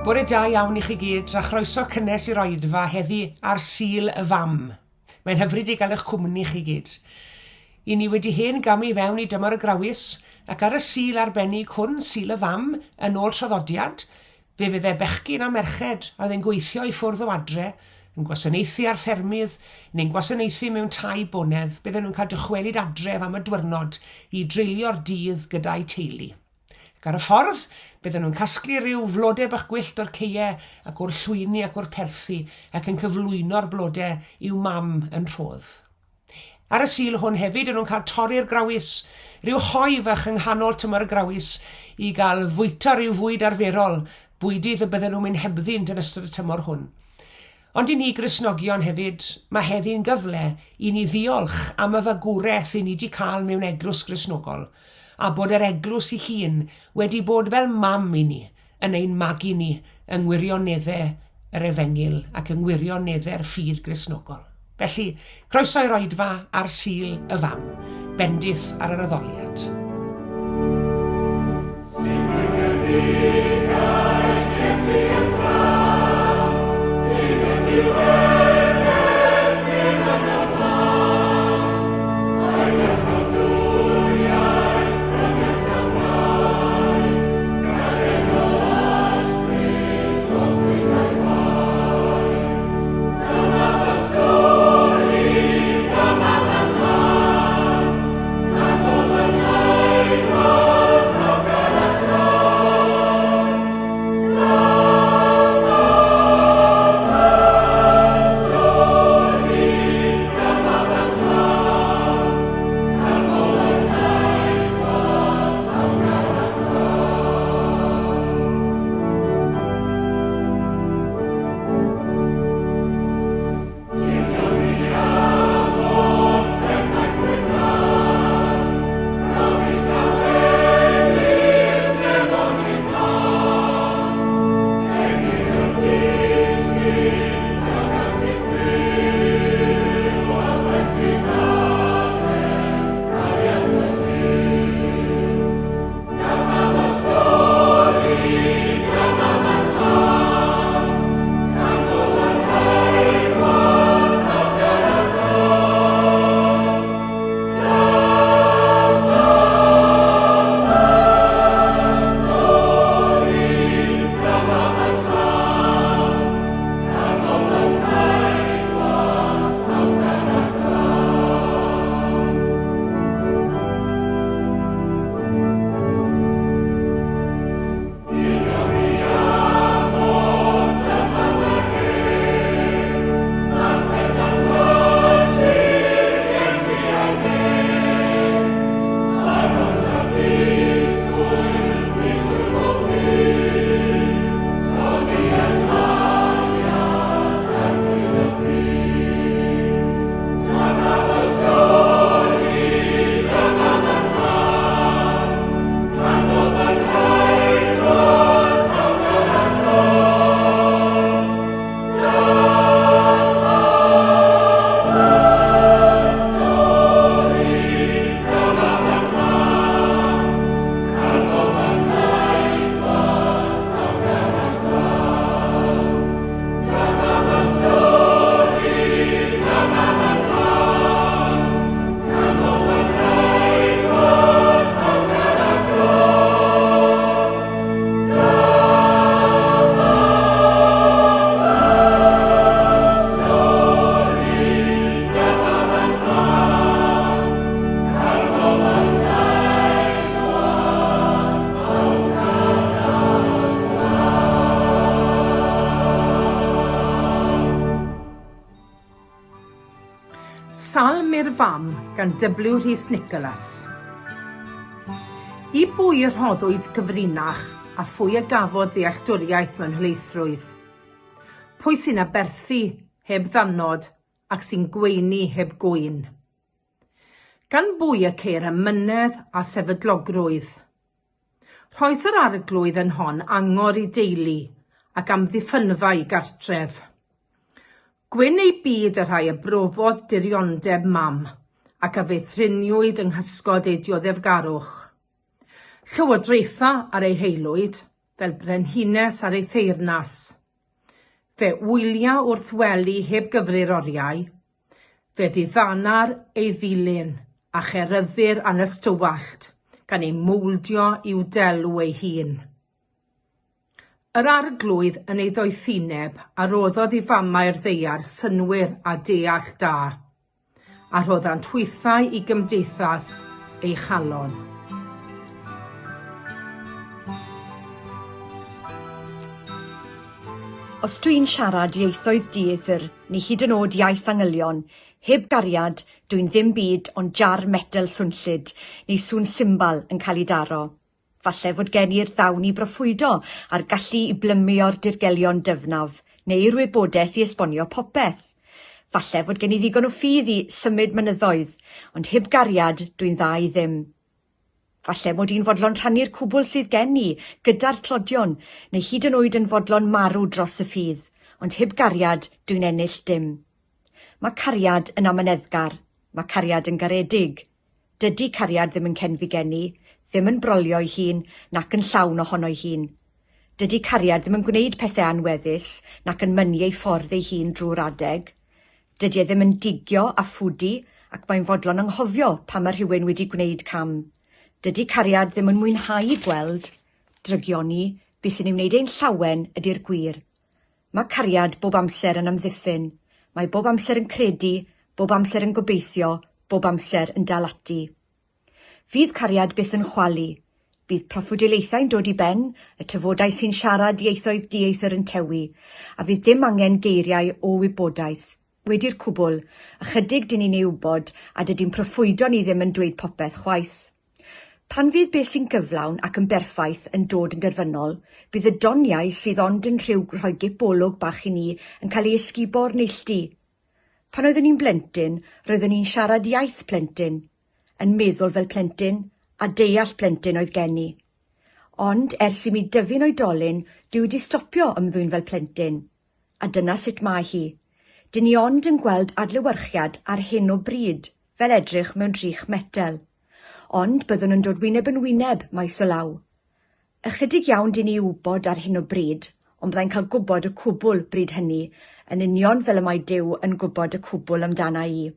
Bore da iawn i chi gyd, a chroeso cynnes i'r oedfa heddi ar Sul y Fam. Mae'n hyfryd i gael eich cwmni chi gyd. I ni wedi hen gamu i fewn i dymor y grawys, ac ar y Sul arbennig hwn, Sul y Fam, yn ôl traddodiad, Fe fydde bechgyn a merched a oedd yn gweithio i ffwrdd o adre, yn gwasanaethu ar ffermydd, neu'n gwasanaethu mewn tai bonedd, bydden nhw'n cael dychwelyd adref am y dwyrnod i dreulio'r dydd gyda'u teulu. Ac ar y ffordd, bydden nhw'n casglu rhyw flode bach gwyllt o'r ceie ac o'r llwyni ac o'r perthi ac yn cyflwyno'r blode i'w mam yn rhodd. Ar y Sul hwn hefyd, o'n nhw'n cael torri'r grawys, rhyw hoe fach yng nghanol tymor y grawys, i gael fwyta rhyw fwyd arferol, bwydydd y bydden nhw'n mynd hebddynt yn ystod y tymor hwn. Ond i ni Gristnogion hefyd, mae heddi'n gyfle i ni ddiolch am y fagwraeth i ni 'di cael mewn eglwys Gristnogol, a bod yr eglwys ei hun wedi bod fel mam i ni, yn ein magu ni yng ngwirionedde yr Efengyl ac yng ngwirionedde'r ffydd Gristnogol. Felly, croeso i'r oedfa ar Sul y Fam. Bendith ar yr addoliad. Salm i'r Fam gan W Rhys Nicholas. I bwy y rhoddwyd gyfrinach a phwy a gafodd ddealltwriaeth mewn helaethrwydd? Pwy sy'n aberthu heb ddannod ac sy'n gweini heb gŵyn? Gan bwy y ceir amynedd a sefydlogrwydd? Rhoes yr Arglwydd yn hon angor i deulu ac amddiffynfa i gartref. Gwyn ei byd y rhai a brofodd diriondeb mam ac a feithriniwyd yng nghysgod ei dioddefgarwch. Llywodraetha ar ei haelwyd. fel brenhines ar ei theyrnas. Fe wylia wrth wely heb gyfri'r oriau, fe ddiddanar ei ddilyn a cheryddir anystywallt gan ei mowldio i'w delw ei hun. Yr Arglwydd yn ei ddoethineb a roddodd i famau'r ddaear synnwyr a deall da, a rhoddant hwythau i gymdeithas ei chalon. Os dw i'n siarad ieithoedd dieithr, neu hyd yn oed iaith angylion, heb gariad, dw i'n ddim byd ond jar metel swnllyd, neu sŵn simbal yn cael ei daro. Falle fod gen i'r ddawn i broffwydo a'r gallu i blymio'r dirgelion dyfnaf, neu'r wybodaeth i esbonio popeth. Falle fod gen i ddigon o ffydd i symud mynyddoedd, ond heb gariad, dwi'n dda i ddim. Falle mod i'n fodlon rhannu'r cwbl sydd gen i gyda'r tlodion, neu hyd yn oed yn fodlon marw dros y ffydd, ond heb gariad, dwi'n ennill dim. Mae cariad yn amyneddgar. Mae cariad yn garedig. Dydy cariad ddim yn cenfigennu, ddim yn brolio'i hun, nac yn llawn ohono'i hun. Dydy cariad ddim yn gwneud pethau anweddus, nac yn mynnu ei ffordd ei hun drwy'r adeg. Dydy e ddim yn digio a phwdu, ac mae'n fodlon anghofio pan mae rhywun wedi gwneud cam. Dydy cariad ddim yn mwynhau gweld drygioni, beth sy'n ei wneud e'n llawen ydy'r gwir. Mae cariad bob amser yn amddiffyn. Mae bob amser yn credu, bob amser yn gobeithio, bob amser yn dal ati. Fydd cariad byth yn chwalu. Bydd proffwydoliaethau'n dod i ben, y tafodau sy'n siarad ieithoedd dieithr yn tewi, a fydd dim angen geiriau o wybodaeth. Wedi'r cwbl, ychydig dyn ni'n ei wybod, a dydy'n proffwydo ni ddim yn dweud popeth chwaith. Pan fydd beth sy'n gyflawn ac yn berffaith yn dod yn derfynol, bydd y doniau sydd ond yn rhyw rhoi gip olwg bach i ni yn cael eu ysgubo o'r neilltu. Pan oeddwn i'n blentyn, roeddwn i'n siarad iaith plentyn, yn meddwl fel plentyn, a deall plentyn oedd gen i. Ond ers i mi dyfu'n oedolyn, dwi wedi stopio ymddwyn fel plentyn. A dyna sut mae hi. Dyn ni ond yn gweld adlewyrchiad ar hyn o bryd, fel edrych mewn drych metel. Ond byddwn yn dod wyneb yn wyneb maes o law. Ychydig iawn dyn ni wybod ar hyn o bryd, ond byddai'n cael gwybod y cwbl bryd hynny, yn union fel y mae Duw yn gwybod y cwbl amdana i.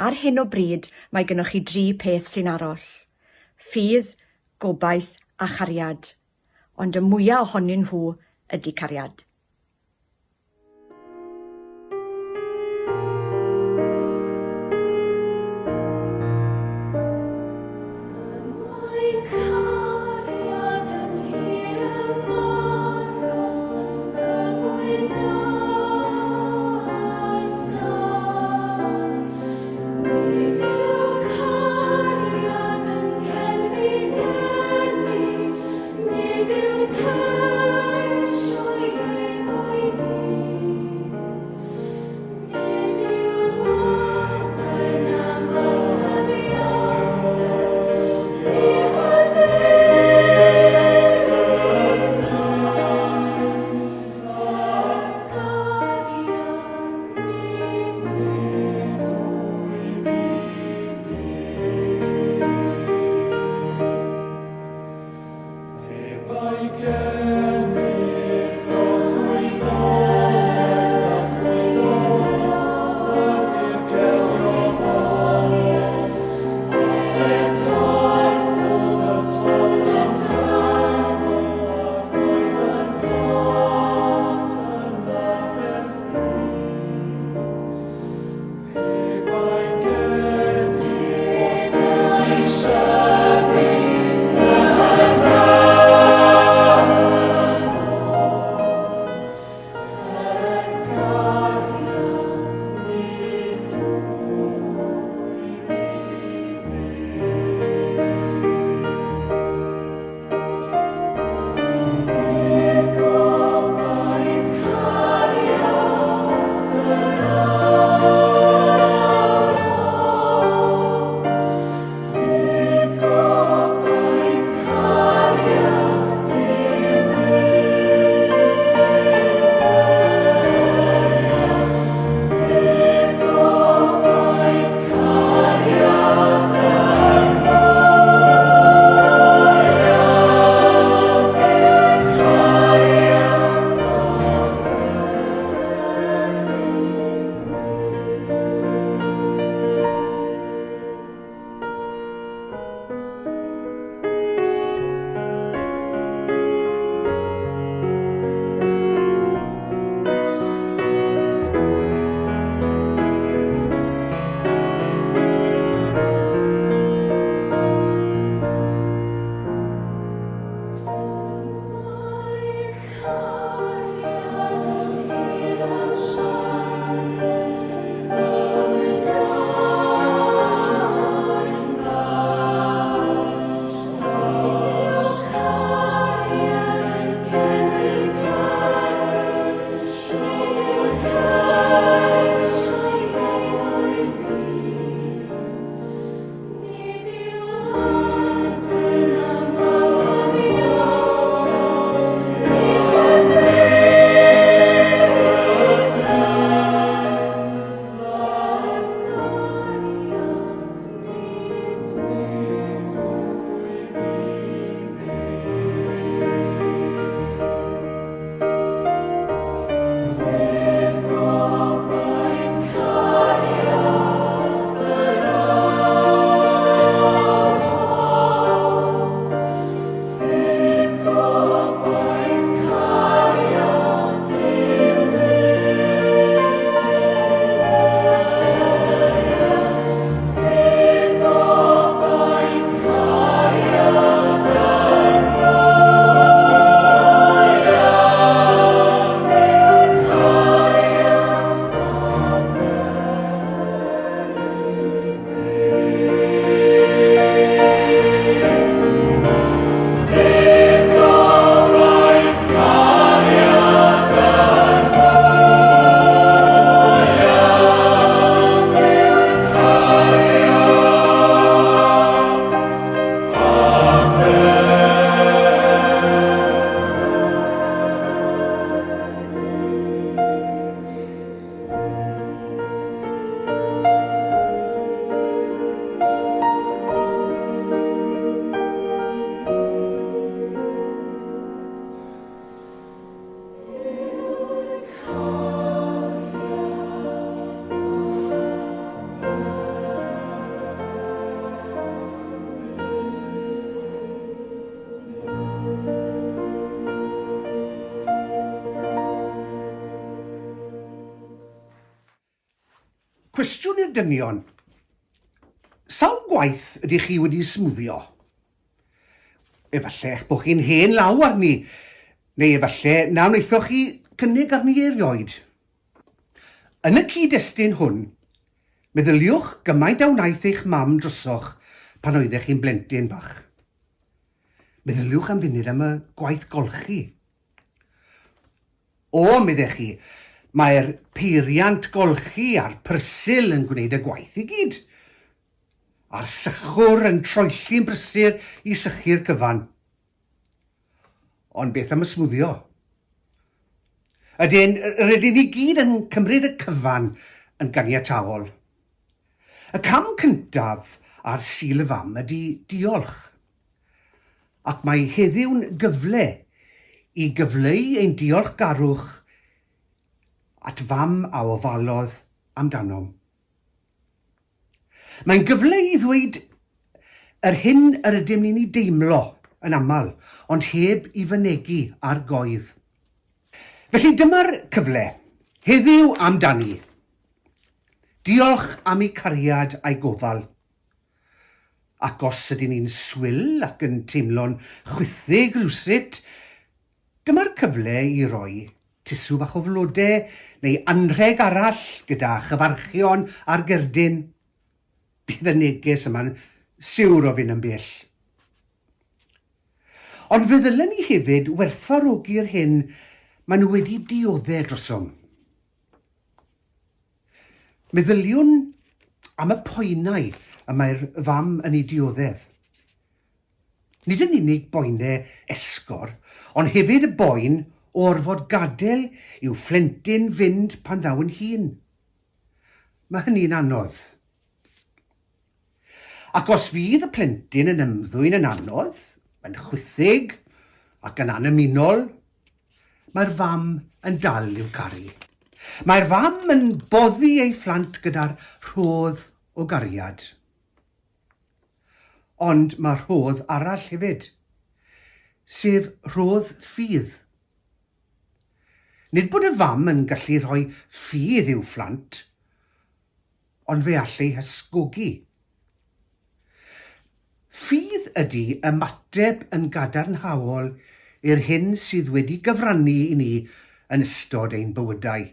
Ar hyn o bryd mae gynnoch chi dri peth sy'n aros. Ffydd, gobaith a chariad. Ond y mwya ohonyn nhw ydy cariad. Cwestiwn i'r dynion. Sawl gwaith ydych chi wedi smwddio? Efallai eich bod chi'n hen law arni, neu efallai na wnaethoch chi gynnig arni erioed. Yn y cyd-destun hwn, meddyliwch gymaint a wnaeth eich mam drosoch pan oeddech chi'n blentyn bach. Meddyliwch am funud am y gwaith golchi. O, meddech chi, mae'r peiriant golchi a'r prysil yn gwneud y gwaith i gyd. A'r sychwr yn troelli'n brysur i sychu'r cyfan. Ond beth am y smwddio? Ydyn, rydyn ni gyd yn cymryd y cyfan yn ganiataol. Y cam cyntaf ar Sul y Fam ydy diolch. Ac mae heddiw'n gyfle i gyfleu ein diolchgarwch at fam a ofalodd amdanom. Mae'n gyfle i ddweud yr hyn yr ydym ni'n ei deimlo yn aml, ond heb i fynegi ar goedd. Felly dyma'r cyfle, heddiw amdani. Diolch am ei cariad a'i gofal. Ac os ydyn ni'n swil ac yn teimlo'n chwithig rywsut, dyma'r cyfle i roi tusw bach o flode neu anrheg arall gyda chyfarchion ar gerdyn. Bydd y neges yma'n siwr o fynd yn bell. Ond fe ddylen ni hefyd werthfawrogi'r hyn maen nhw wedi diodde drosom. Meddyliwn am y poenau y mae'r fam yn ei dioddef. Nid yn unig boenau esgor, ond hefyd y boen o orfod gadael i'w phlentyn fynd pan ddaw yn hŷn. Mae hynny'n anodd. Ac os fydd y plentyn yn ymddwyn yn anodd, yn chwithig ac yn annymunol, mae'r fam yn dal i'w caru. Mae'r fam yn boddi ei phlant gyda'r rhodd o gariad. Ond mae rhodd arall hefyd, sef rhodd ffydd. Nid bod y fam yn gallu rhoi ffydd i'w phlant, ond fe all eu hysgogi. Ffydd ydy ymateb yn gadarnhaol i'r hyn sydd wedi gyfrannu i ni yn ystod ein bywydau.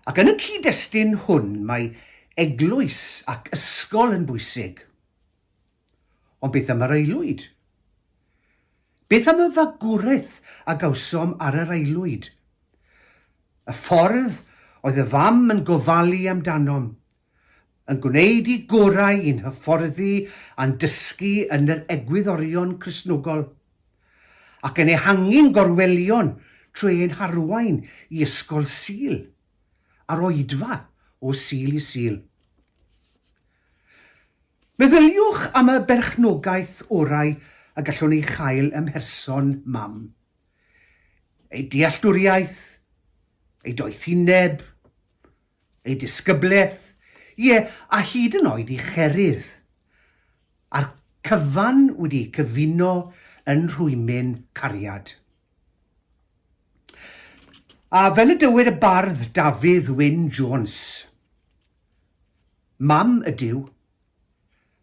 Ac yn y cyd-destun hwn mae eglwys ac ysgol yn bwysig. Ond beth am yr aelwyd? Beth am y fagwraeth a gawsom ar yr aelwyd? Y ffordd oedd y fam yn gofalu amdanom, yn gwneud i gorau i'n hyfforddi a'n dysgu yn yr egwyddorion Cristnogol, ac yn ehangu'n gorwelion trwy ein harwain i Ysgol Sul, a'r oedfa o Sul i Sul. Meddyliwch am y berchnogaeth orau y gallwn ei chael ym mherson mam. Ei dealltwriaeth, ei doethineb, ei disgyblaeth, ie, a hyd yn oed ei cherydd, a'r cyfan wedi eu cyfuno yn rhwymyn cariad. A fel y dywed y bardd Dafydd Wyn Jones, Mam ydyw,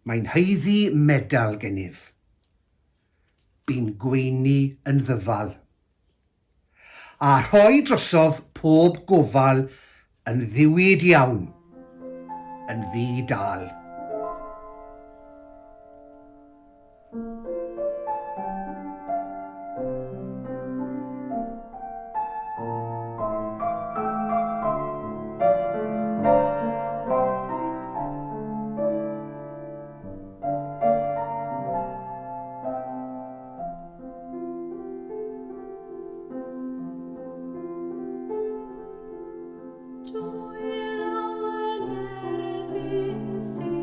mae'n haeddu medal gennyf. Bu'n gweini yn ddyfal. A rhoi drosof pob gofal yn ddiwyd iawn, yn ddi-dâl. Dwy lawen erfyn sydd.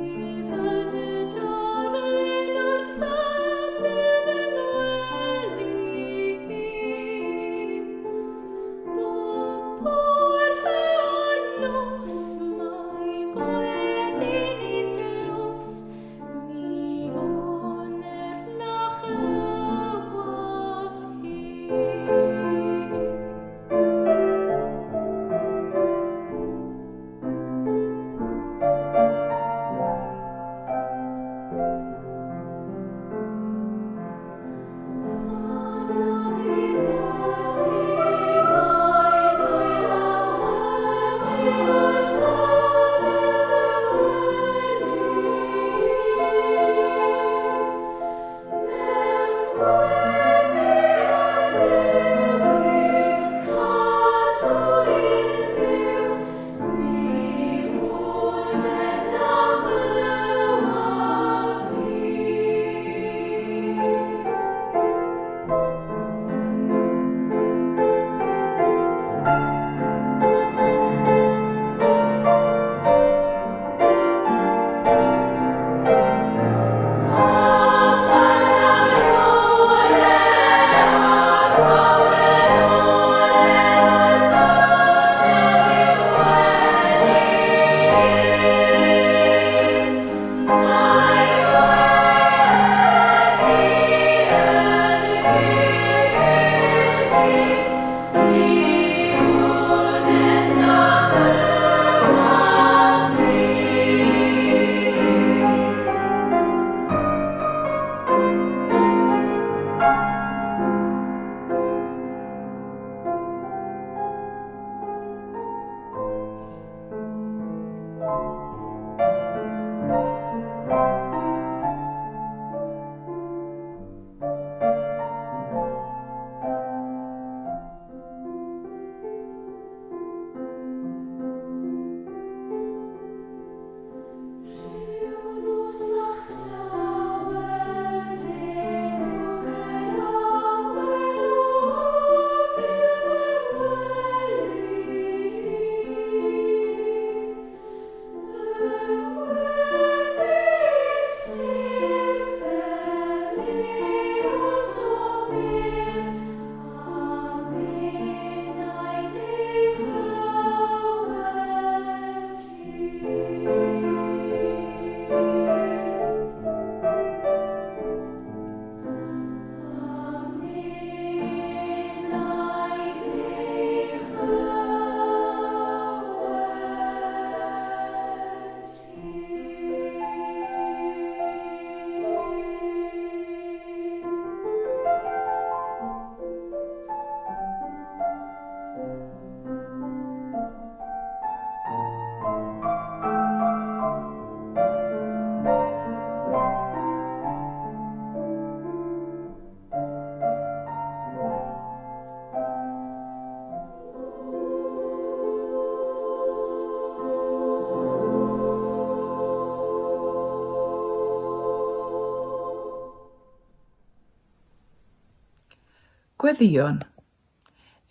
Gweddïwn.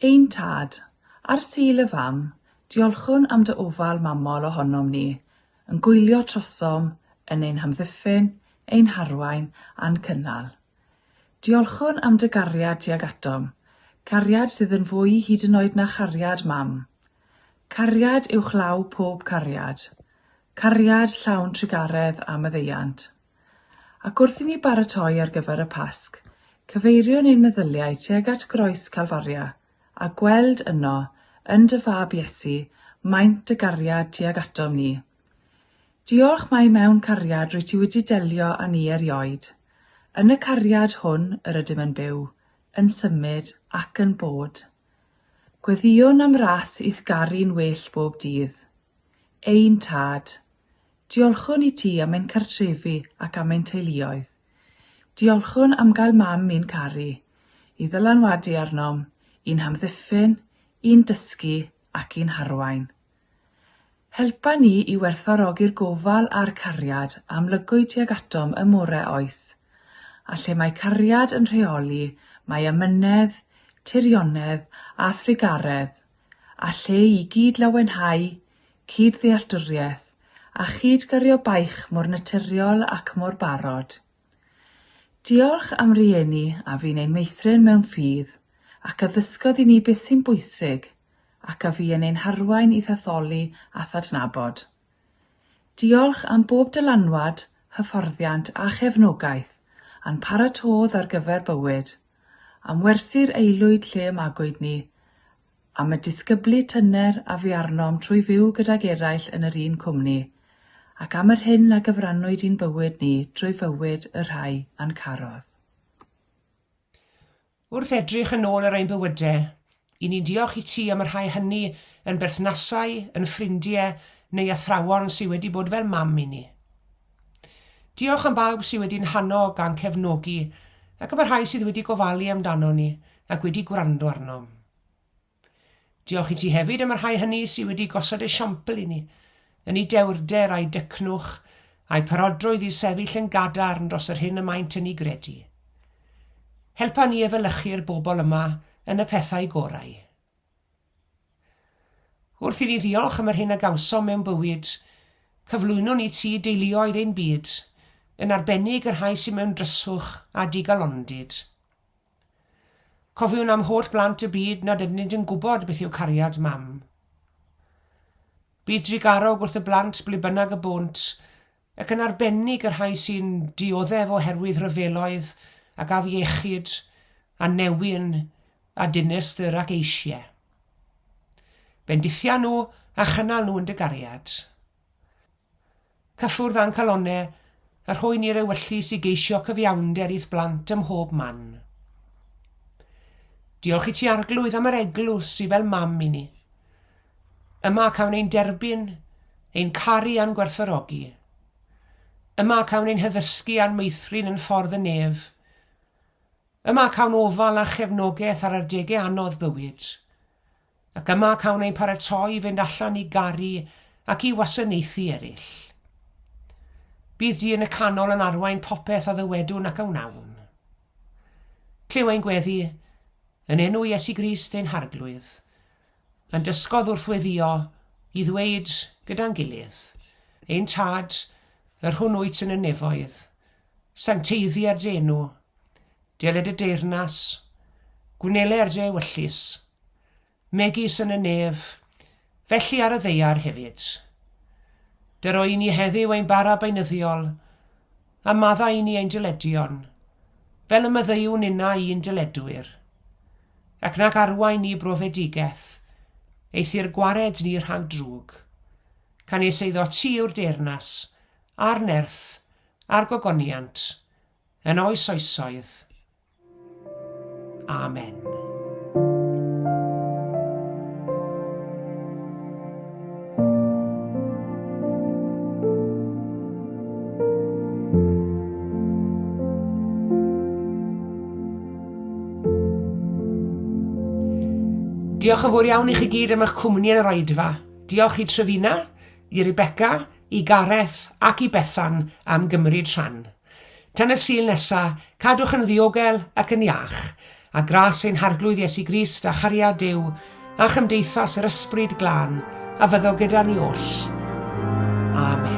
Ein Tad, ar Sul y Fam, diolchwn am dy ofal mamol ohonom ni, yn gwylio trosom, yn ein hamddiffyn, ein harwain, a'n cynnal. Diolchwn am dy gariad tuag atom, cariad sydd yn fwy hyd yn oed na chariad mam. Cariad uwchlaw pob cariad. Cariad llawn trugaredd a maddeuant. Ac wrth i ni baratoi ar gyfer y Pasg, cyfeiriwn ein meddyliau tuag at Groes Calfaria, a gweld yno, yn dy Fab Iesu, maint dy gariad tuag atom ni. Diolch mai mewn cariad rwyt ti wedi delio â ni erioed. Yn y cariad hwn yr ydym yn byw, yn symud ac yn bod. Gweddïwn am ras i'th garu'n well bob dydd. Ein Tad, diolchwn i ti am ein cartrefi ac am ein teuluoedd. Diolchwn am gael mam i'n caru, i ddylanwadu arnom, i'n hamddiffyn, i'n dysgu ac i'n harwain. Helpa ni i werthfawrogi'r gofal a'r cariad a amlygwyd tuag atom ym more oes. A lle mae cariad yn rheoli, mae amynedd, tirionedd a thrugaredd, a lle i gyd-lawenhau, cyd-ddealltwriaeth, a chyd-gario baich mor naturiol ac mor barod. Diolch am rieni a fu'n ein meithrin mewn ffydd, ac a ddysgodd i ni beth sy'n bwysig, ac a fu yn ein harwain i'th addoli a'th adnabod. Diolch am bob dylanwad, hyfforddiant a chefnogaeth, a'n paratôdd ar gyfer bywyd, am wersi'r aelwyd lle y magwyd ni, am y disgyblu tyner a fu arnom trwy fyw gydag eraill yn yr un cwmni, ac am yr hyn a gyfrannwyd i'n bywyd ni drwy fywyd y rhai a'n carodd. Wrth edrych yn ôl ar ein bywydau, i ni'n diolch i ti am y rhai hynny yn berthnasau, yn ffrindiau neu athrawon sydd wedi bod fel mam i ni. Diolch am bawb sydd wedi'n hannog a'n cefnogi ac am y rhai sydd wedi gofalu amdanon ni ac wedi gwrando arnom. Diolch i ti hefyd am y rhai hynny sydd wedi gosod esiampl i ni, yn eu dewrder a'u dycnwch, a'u parodrwydd i sefyll yn gadarn dros yr hyn y maent yn ei gredu. Helpa ni efelychu'r bobl yma yn y pethau gorau. Wrth i ni ddiolch am yr hyn a gawsom mewn bywyd, cyflwynwn i ti deuluoedd ein byd, yn arbennig y rhai sydd mewn dryswch a digalondid. Cofiwn am holl blant y byd nad ydynt yn gwybod beth yw cariad mam. Bydd drugarog wrth y blant ble bynnag y bônt, ac yn arbennig y rhai sy'n dioddef oherwydd rhyfeloedd ac afiechyd a newyn a dinistr ac eisiau. Bendithia nhw a chynnal nhw yn dy gariad. Cyffwrdd â'n calonnau a rhoi ni'r ewyllys i geisio cyfiawnder i'th blant ym mhob man. Diolch i ti Arglwydd am yr eglwys sy fel mam i ni. Yma cawn ein derbyn, ein caru a'n gwerthfawrogi. Yma cawn ein haddysgu a'n meithrin yn ffordd y nef. Yma cawn ofal a chefnogaeth ar adegau anodd bywyd. Ac yma cawn ein paratoi i fynd allan i garu ac i wasanaethu eraill. Bydd di yn y canol yn arwain popeth a ddywedwn ac a wnawn. Clyw ein gweddi, yn enw Iesu Grist ein Harglwydd, a'n dysgodd wrth weddïo i ddweud gyda'n gilydd, Ein Tad, yr hwn wyt yn y nefoedd, Sancteiddier dy enw, deled dy deyrnas, gwneler dy ewyllys, megis yn y nef, felly ar y ddaear hefyd. Dyro i ni heddiw ein bara beunyddiol, a maddau i ni ein dyledion, fel y maddeuwn ninnau i'n dyledwyr. Ac nac arwain ni brofedigaeth, eithr gwared ni rhag drwg. Canys eiddo ti yw'r deyrnas, a'r nerth, a'r gogoniant, yn oes oesoedd. Amen. Diolch yn fawr iawn i chi gyd am eich cwmni yn yr oedfa. Diolch i Trefina, i Rebecca, i Gareth ac i Bethan am gymryd rhan. Tan y Sul nesa, cadwch yn ddiogel ac yn iach. A gras ein Harglwydd Iesu Grist a chariad Duw a chymdeithas yr Ysbryd Glân a fyddo gyda ni oll. Amen.